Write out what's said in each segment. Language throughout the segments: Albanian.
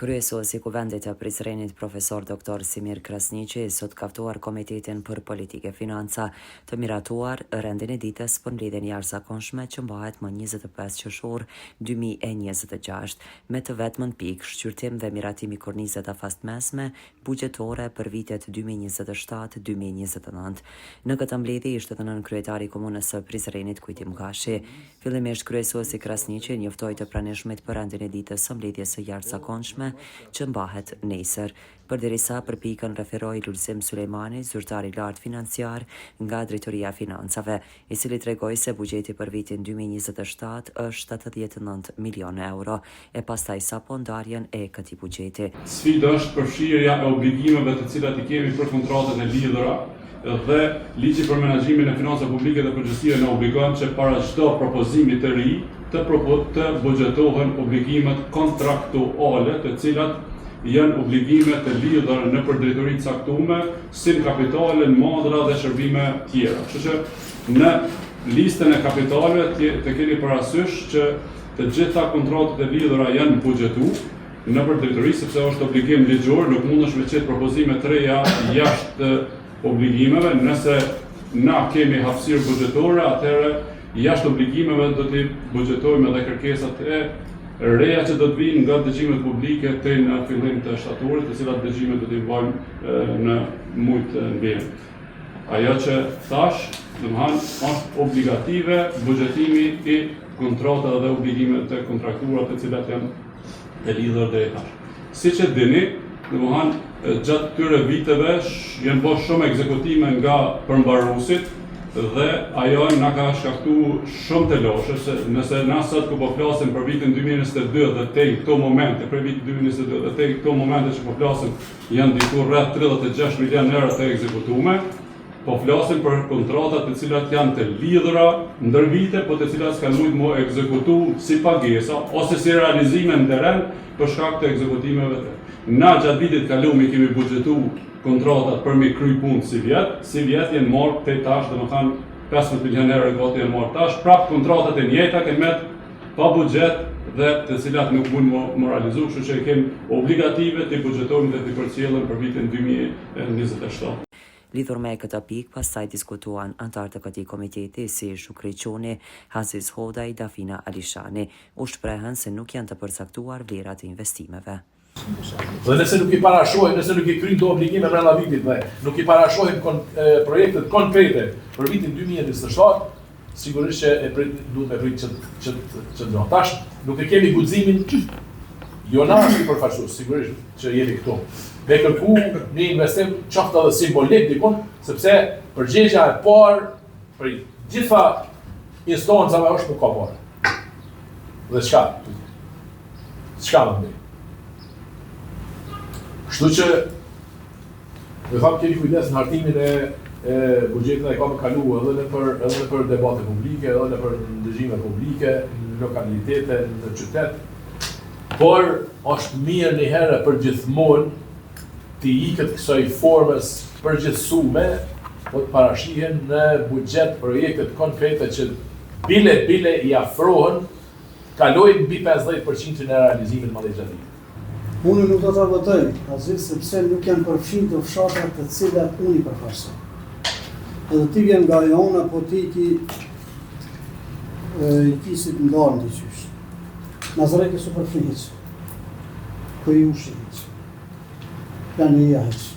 Kryesuesi i Kuvendit të Prizrenit, Profesor Doktor Semir Krasniqi, sot ka ftuar Komitetin për Politikë e Financa të miratuar rendin e ditës për mbledhjen e jashtëzakonshme që mbahet më 25 qershor 2026, me të vetmën pikë, shqyrtim dhe miratim i kornizës afatmesme buxhetore për vitet 2027, 2029. Në këtë mbledhje ishte edhe nënkryetari i Komunës së Prizrenit, Kujtim Gashi. Fillimisht kryesuesi Krasniqi njoftoi të pranishmit për rendin e ditës së mbledhjes së jashtëzakonshme që mbahet nesër. Përderisa për pikën referoi Lulzim Sulejmani, zyrtar i lartë financiar nga Drejtoria e Financave, i cili tregoi se buxheti për vitin 2027 është 79 milionë euro, e pastaj sapo ndarjen e këtij buxheti. Sfida është përfshirja e obligimeve të cilat i kemi për kontratat e lidhura dhe Ligji për menaxhimin e financave publike dhe përgjegjësive na obligon që para çdo propozimi të ri të të buxhetohen obligimet kontraktuale të cilat janë obligime të lidhura nëpër drejtori të caktume, si në kapitale, në mallra dhe shërbime tjera. Kështu që në listën e kapitaleve të, të keni parasysh që të gjitha kontratat e lidhura janë buxhetu nëpër drejtori sepse është obligim ligjor, nuk mundesh me qetë propozime të reja jashtë obligimeve, nëse na kemi hapësirë buxhetore, atëherë jashtë obligimeve do t'i buxhetojmë edhe kërkesat e reja që do të vinë nga dëgjimet publike te në fillim të shtatorit, të cilat dëgjimet do t'i mbajmë në mujt në vijim. Ajo që thash, domethënë, është obligative buxhetimi i kontratave dhe obligimeve të kontraktuara të cilat janë të lidhur deri tash. Siç e dini, domethënë, gjatë këtyre viteve janë bërë shumë ekzekutime nga përmbaruesit dhe ajo na ka shkaktu shumë telashe, se nëse na sot ku po flasim për vitin 2022 dhe te këto momente, për vitin 2022 dhe te këto momente që po flasim janë diku rreth 36 milion euro të ekzekutume, po flasim për kontratat të cilat janë të lidhura ndër vite, po të cilat s'kanë mujtë mu ekzekutu si pagesa ose si realizime në teren për shkak të ekzekutimeve të. Na gjatë vitit kalum i kemi buxhetu kontratat për me kry punë si vjet, si vjet janë marrë te tash, domethënë 15 milion euro gati janë marrë tash, prap kontratat e njëjta kanë met pa buxhet dhe të cilat nuk mund mu, mu realizu, kështu që e kemi obligative t'i buxhetojmë dhe t'i përcjellim për vitin 2027. Lidhur me këtë pikë, pastaj diskutuan anëtarë të këtij komiteti si Shukri Quni, Haziz Hodaj, Dafina Alishani, u shprehën se nuk janë të përcaktuar vlerat e investimeve. Dhe nëse nuk i parashohim, nëse nuk i kryjmë këto obligime brenda vitit dhe nuk i parashohim kon, e, projektet konkrete për vitin 2027, sigurisht që e prit, duhet me prit që që që të Tash nuk e kemi guximin jo na si përfaqësues, sigurisht që jemi këtu. Me kërku një investim qoftë edhe simbolik dikun, sepse përgjigja e parë për gjitha instancave është nuk ka parë. Dhe çka? Çka më ndej? Kështu që, me thamë keni kujdes në hartimin e, e buxhetit e ka me kalu edhe në për, edhe në për debate publike, edhe në për ndëgjime publike, në lokalitete, në qytet, por është mirë një herë për gjithmonë t'i iket kësaj formës përgjithësume, po të parashihen në buxhet projektet konkrete që bile bile i afrohen kalojnë mbi 50 përqindin e realizimit më gjatë vitit. Unë nuk do ta votoj, Aziz, sepse nuk janë përfshirë do fshatra të cilat unë i përfaqësoj. Edhe ti vjen nga ajo ona, po ti ki i ki si të ndarë në qysh. Mazreki s'u përfshi hiç. Kojushi hiç. Plania hiç.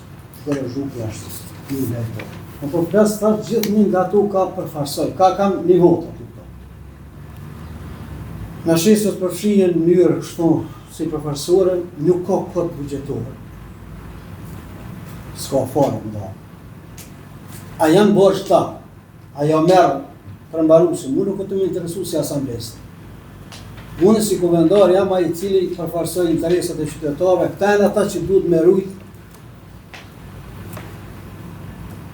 Dhe zhuk jashtë. Një vetë. Po po flas thash gjithë një nga ato ka përfaqësoj. Ka kam një votë aty. Po. Në shesët përfshihen në mënyrë kështu si përfaqësuare, nuk ka kod buxhetor. S'ka fare nda. A janë borxh këta? A ja merr përmbaruesi? Mu nuk të më interesu si asamblist. Unë si kuvendar jam ai i cili përfaqësoj interesat e qytetarëve, këta janë ata që duhet me rujt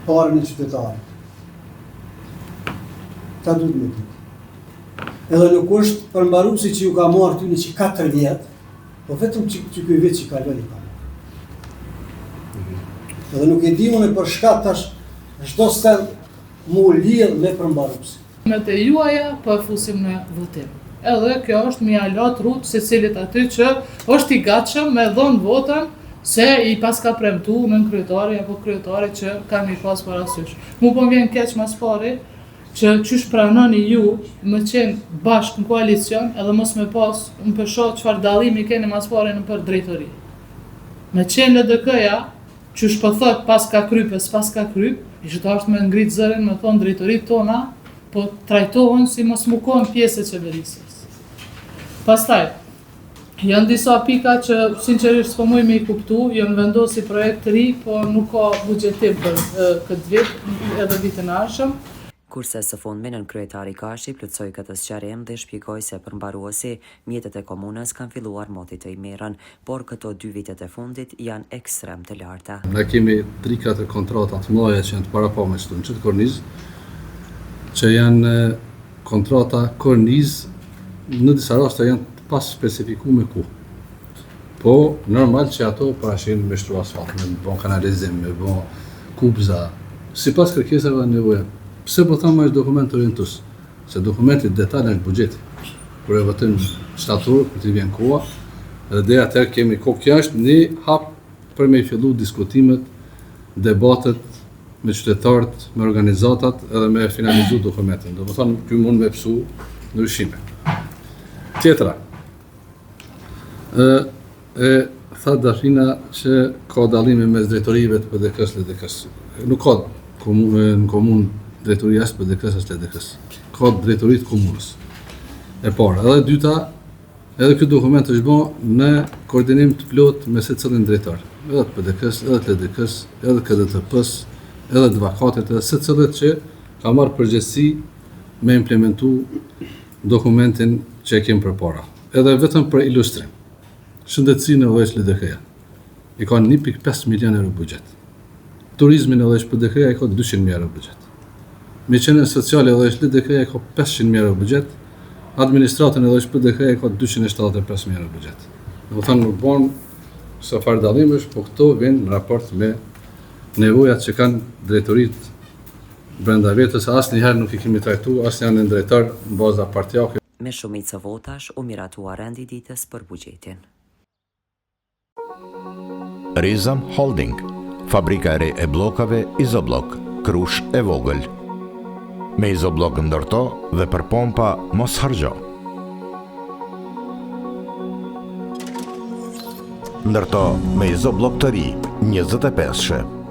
parën e qytetarit. Ta duhet me ditë. Edhe nuk është përmbaruesi që ju ka marrë ty në që 4 vjetë, po vetëm që, që ky vit që kaloi i ka marrë. Edhe nuk e di unë për shka tash çdo send mu lidh me përmbaruesi. Me të juaja, po e fusim në votim. Edhe kjo është me ia la trutë secilit aty që është i gatshëm me dhonë votën se i paska premtu nënkryetari apo kryetari që ka me i pas parasysh. Mu po m'vjen keq mas pari që qysh pranoni ju me qenë bashkë në koalicion edhe mos me pas, unë po shoh çfarë dallimi keni mas pari nëpër drejtori. Me qenë LDK-ja, qysh po thot paska kryp e s'paska kryp, ishte dashtë me ngrit zërin me thonë drejtoritë tona po trajtohen si mos mu konë pjesë e qeverisjes. Pastaj, janë disa pika që sinqerisht s'po muj me i kuptu, janë vendosë si projekt të ri, po nuk ka buxhetim për këtë vit, edhe vitin e ardhshëm. Kurse së fundmi nënkryetari Gashi plotësoi këtë sqarim dhe shpjegoi se përmbaruesi, mjetet e komunës kanë filluar moti të i merren, por këto dy vitet e fundit janë ekstrem të larta. Ne kemi tri-katër kontrata të mëdha që janë të parapame këtu në këtë kornizë, që janë kontrata kornizë, në disa raste janë të paspecifikume ku. Po, normal që ato parashihin me shtru asfalt, me bo kanalizim, me bo kubza, sipas kërkesave dhe nevojave. Pse po them është dokument orientues? Se dokumenti detal është buxheti. Kur e votojmë në shtator, kur t'i vjen koha, edhe deri atëherë kemi kohë. Kjo është një hap për me i fillu diskutimet, debatet me qytetarët, me organizatat edhe me finalizu dokumentin. Domethonë, ky mund me pësu ndryshime. Tjetra, e, e tha Dafina që ka dallime mes drejtorive të PDK-s dhe LDK-s. Nuk ka komu, në komunë drejtori as PDK-s as LDK-s. Ka drejtori të komunës. E para, edhe e dyta, edhe ky dokument është bo në koordinim të plotë me secilin drejtor, edhe të PDK-s, edhe të LDK-s, edhe të KDTP-s, edhe të vakatit, edhe secilit që ka marrë përgjegjësi me implementu dokumentin që e kemi përpara. Edhe vetëm për ilustrim. Shëndetësinë e udhëheq LDK-ja. I ka 1.5 milion euro buxhet. Turizmin e udhëheq PDK-ja i ka 200 mijë euro buxhet. Mirëqenien sociale e udhëheq LDK-ja i ka 500 mijë euro buxhet. Administratën e udhëheq PDK-ja i ka 275 mijë euro buxhet. Domethonë nuk bon se farë dallimesh, po këto vijnë në raport me nevojat që kanë drejtoritë brenda vetes, asnjëherë nuk i kemi trajtu asnjërin drejtor në baza partiake. Me shumicë votash u miratua rendi i ditës për buxhetin. Rizam Holding, fabrika e re e bllokave Izoblok, Krushë e Vogël. Me Izoblok ndërto dhe për pompa mos harxho. Ndërto me Izoblok të ri, 25-shë.